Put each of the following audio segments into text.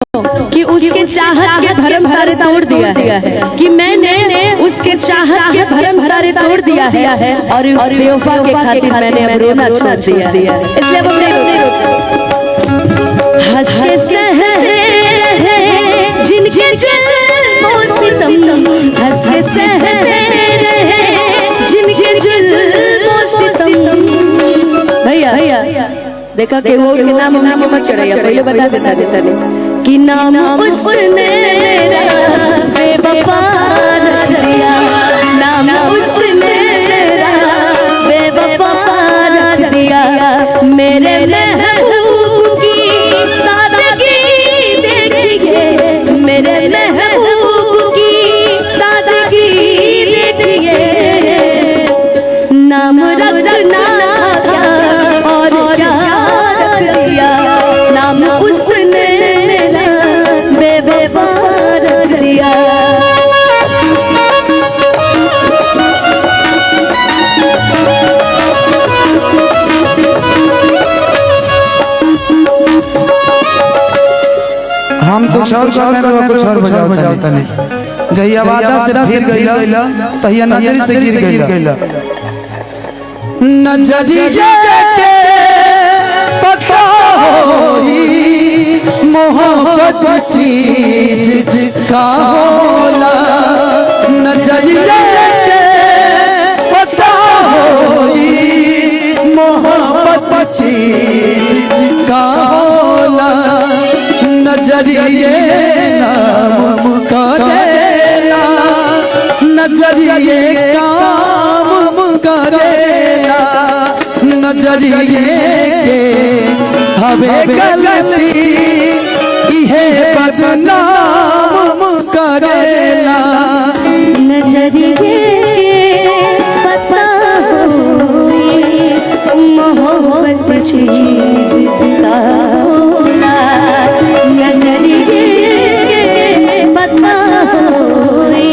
कि उसके चाहत के भरम सारे तोड़ दिया है, कि मैंने उसके चाहत के भरम सारे तोड़ दिया है और उस बेवफा के खातिर मैंने अब रोना छोड़ दिया है। इसलिए अब हम नहीं रोते। हंस के सहते रहे जिनके जुल्मों सितम, हंस के सहते रहे जिनके जुल्मों सितम। भैया भैया देखा कि वो के नाम हमने मत चढ़ाया, पहले बता देता देता नहीं कि नाम उसने मेरा बेवफा रख दिया, नाम उसने मेरा बेवफा रख दिया। मेरे महबूब की सादगी देखिए, मेरे महबूब की सादगी देखिए। नाम रखना क्या और क्या रख दिया, नाम उसने मेरा बेवफा रख दिया। हम कुछ और कहते, कुछ और बजाओ तने। जहिया वादा से फिर गइला तहिया नजरी से गिर गइला। नजरी के पता होई मोहब्बत चीज का होला, नजरी के पता होई मोहब्बत चीज का होला। नजरिए नाम करेला, नजरिए काम करेला, नजरिए के हवे गलती इहे बदनाम करेला। नजरिए के पता होई मोहब्बत चीज का होला, नजरिए के पता होई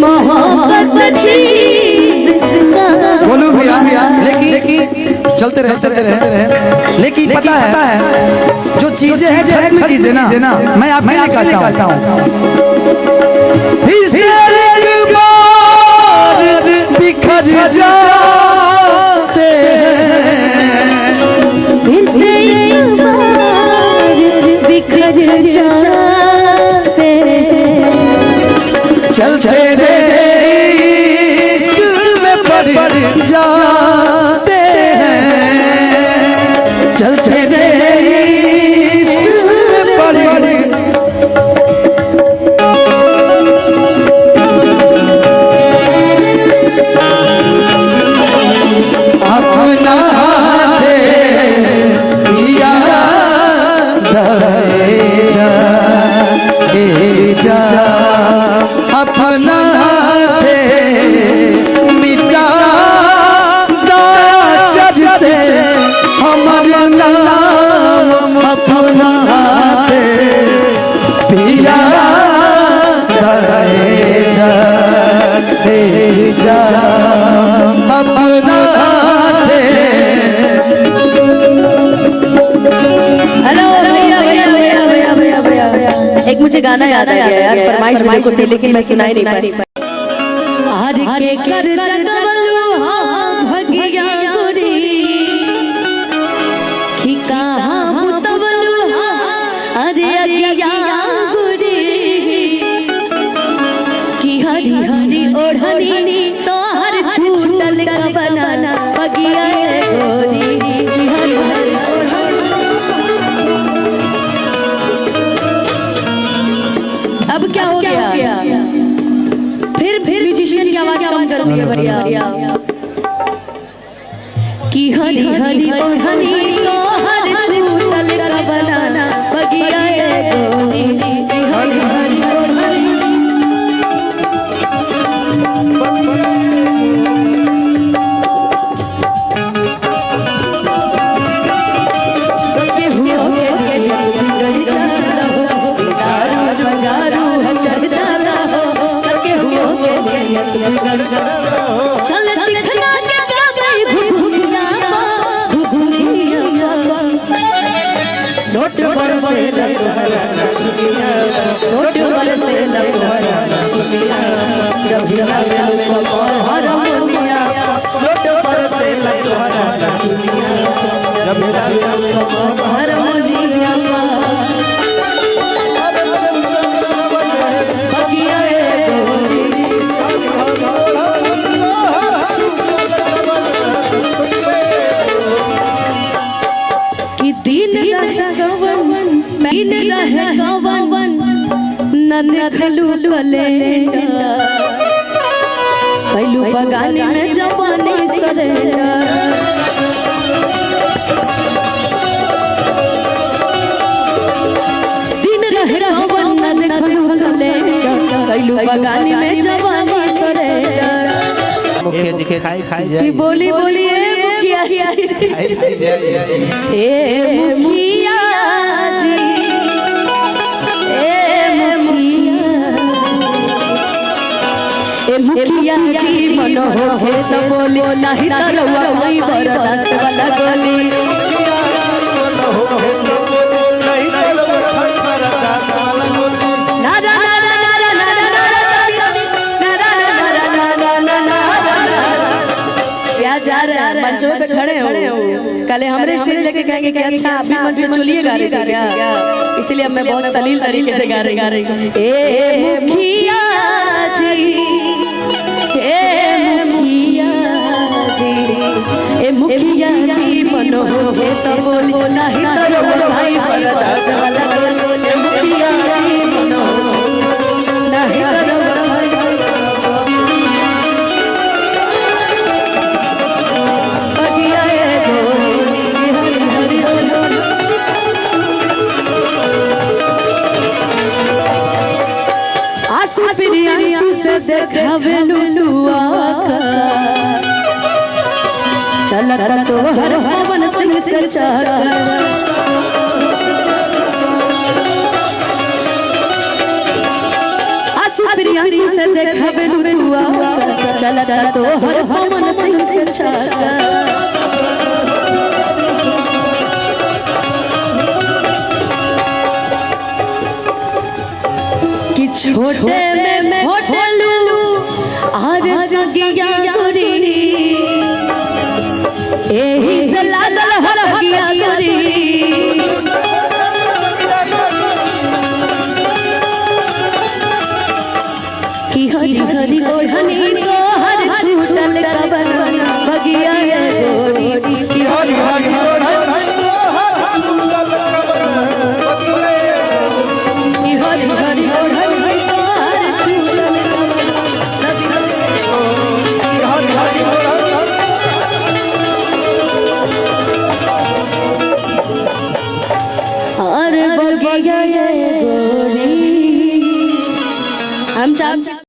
मोहब्बत चीज का। बोलू भैया, लेकिन चलते रहे चलते रहे, लेकिन पता है जो चीजें हैं खत्म कीजिए ना। मैं आपको निकालता हूँ। फिर से एक बार बिखर जाते हैं, फिर से एक बार बिखर जाते हैं, चलते रे इश्क में पड़ जाते हैं, चलते रे इश्क में पड़। अपना दे पिया दे जा, अपना दे मिटा दाचर से हमार नाम, अपना दे पिया दे जा, अपना दे। हेलो भैया भैया भैया भैया भैया भैया, एक मुझे गाना याद आ गया यार, फरमाइश मुझे को थी लेकिन मैं सुनाई नहीं पाई। हर के कर जगवलु भगिया गोरी, कि कहाँ मुतवलु अरे अगिया गोरी, कि हरी हरी ओढ़नी तो हर छूटल का बनाना बगिया गोरी, कि हरी हरी ओढ़नी। अब क्या हो गया? फिर म्यूजिशियन की आवाज कम कर दी भैया। कि हरी हरी ओढ़नी तो हर छूटल का बनाना बगिया गोरी, कि हरी हरी ओढ़नी। चल चिखना के गाई घुघुनिया घुघुनिया, नोट पर से नोट बरसे लकोहरा दुनिया जब हिलावेलू कमर हारमोनिया नोट बरसे लकोहरा दुनिया जब हिलावेलू कमर हारमोनिया। बगिया ए गोरी कि दिन रहे गवन दिन रहे गवन न देखलू कैलेंडर कैलू बगानी में जवानी सरेंडर। दिन रहे गवन न देखलू कैलेंडर कैलू बगानी में जवानी सरेंडर। मुखिया जी खाई खाई कि जाए बोली बोली ए मुखिया जी खाई खाई जाए। ए मुखिया जी ए मुखिया ए मुखिया जी मन होखे त बोली नाही त रउआ होई बरदास वाला गोली। नारा नारा नारा नारा नारा नारा नारा नारा नारा नारा। क्या जा रहा है मंचों पे खड़े हो कल हमरे स्टेज लेके कहेंगे कि अच्छा अभी मंच पे चलिए गा रहे थे क्या, इसलिए अब मैं बहुत सलील तरीके से गा रही हूँ। ए मुखिया जी ए मुखिया जी ए मुखिया जी मनो हो तो बोली नहीं तो रो भाई बरदास वाला गोली। ए मुखिया जी मनो नहीं तो रो भाई बगिया ए गोरी हरी हरी हरी। आंसू प्रियांशु से देखावे लुलुआ का चलत तो हर पवन सिंह से चकर। आंसू प्रियांशु से देखावे लुलुआ का चलत तो हर पवन सिंह से चकर। कि छोटे में होटलू आर सगिया गोरी एही से लागल हर हगिया गोरी। कि हरी हरी ओढ़नी तो हर छूटल कवन बगिया गोरी। कि हरी हरी कि हरी हरी ओढ़नी तो हर छूटल कवन और बगिया गोरी। हम चाहते